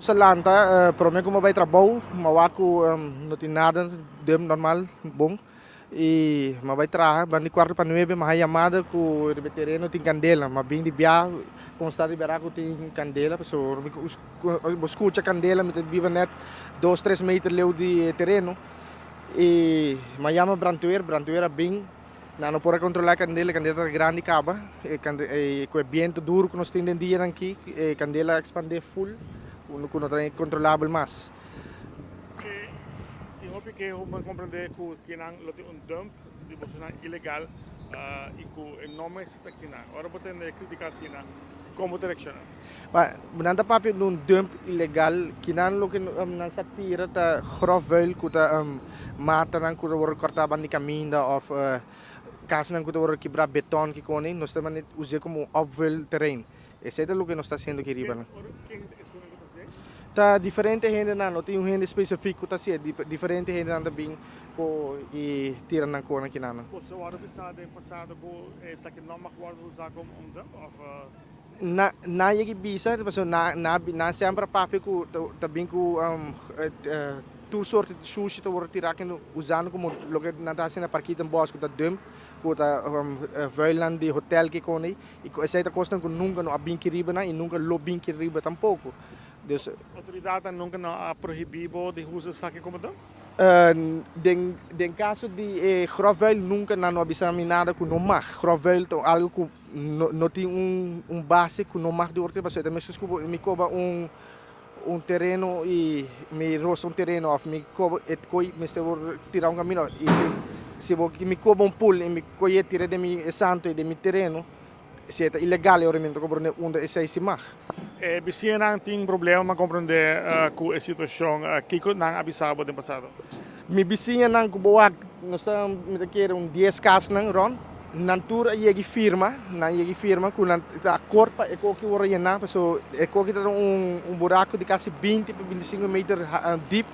Nos a lanta prome ku mi a bai trabou, mi a wak ku no tin nada dem normal bon i mi a bai traha banda di kuarto pa nuebe mi a haña yamada ku riba e tereno tin kandela. Mi a bin di bia konsta riba ku tin kandela pasobra mi bo skucha kandela mi ta biba nèt dos tres meter leu di e tereno i mi a yama brandweer, brandweer a bin. Nan no por a controla e candela, e candela ta grandi caba, e cu e biento duro cu nos tin den dianan aki, e candela a expande full, cu no ta controlabel mas. Tin hopi keho pa comprende cu kinan lo tin un dump di bosonan ilegal y cu e no mester ta kinan. Ora bo tende e critica asina, con bo ta reacciona? Nan ta papia di un dump ilegal, kinan loke nan sa tira ta grof vuil cu ta matanan cu ta worde corta banda di caminda of casnan cu ta worde kibra beton kikoni, nos ta manda us'e como un opvul terrein. Esey ta loke nos ta haciendo aki riba. Ta diferente hendenan, no tin un hende specific cu ta haci'e, diferente hendenan ta bin cu y tira nan cona kinan. Boso a worde bisa den pasado cu esaki no mag worde usa como un dump of? Na na yegi bisa pasobra na na nan semper a papia ku ta bin ku tur sorti di sushi ta wòrdu tirá kende usando komo loke nan ta hasi na Parkietenbos ku ta dump ku ta vuilnan di hotel kiko ei i esei ta kosnan ku nunka no a bin kiriba nan i nunka lo bin kiriba tampoko. Dus. Outoridatnan nunka no a prohibí bo di usa esaki komo dump? Den den kaso di e grof vuil nunka nan no a bisa mi nada ku no mag. Grof vuil ta algu ku no no tin un un base ku no mag di wòrdu pasobra e ta meskos ku bo mi koba un un tereno i mi rosa un tereno òf mi koba e koi mester wòrdu tira un kamino i si si bo mi koba un pul i mi koye tira den mi e santo i den mi tereno si e ta ilegal e ora mi no ta komprondé unda esei si mag. E bisiñanan tin problema pa komprondé ku e situashon. Kiko nan a bisa bo den pasado? Mi bisiñanan ku bo wak, nos ta mi ta kere un dies kasnan rònt, nan tur a yegi firma, nan yegi firma ku nan ta akort pa e koki wòrdu yená, pasobra e koki ta un un buraku di kasi 20 pa 25 meter dip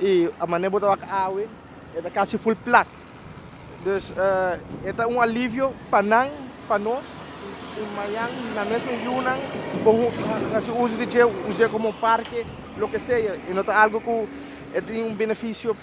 i a manera bo ta wak awe e ta kasi ful plat. Dus e ta un alivio pa nan, pa nos i mañan nan mesun yunan por hasi uso di dje, us'é komo parke, loke sea. E no ta algu ku e tin un benefisio.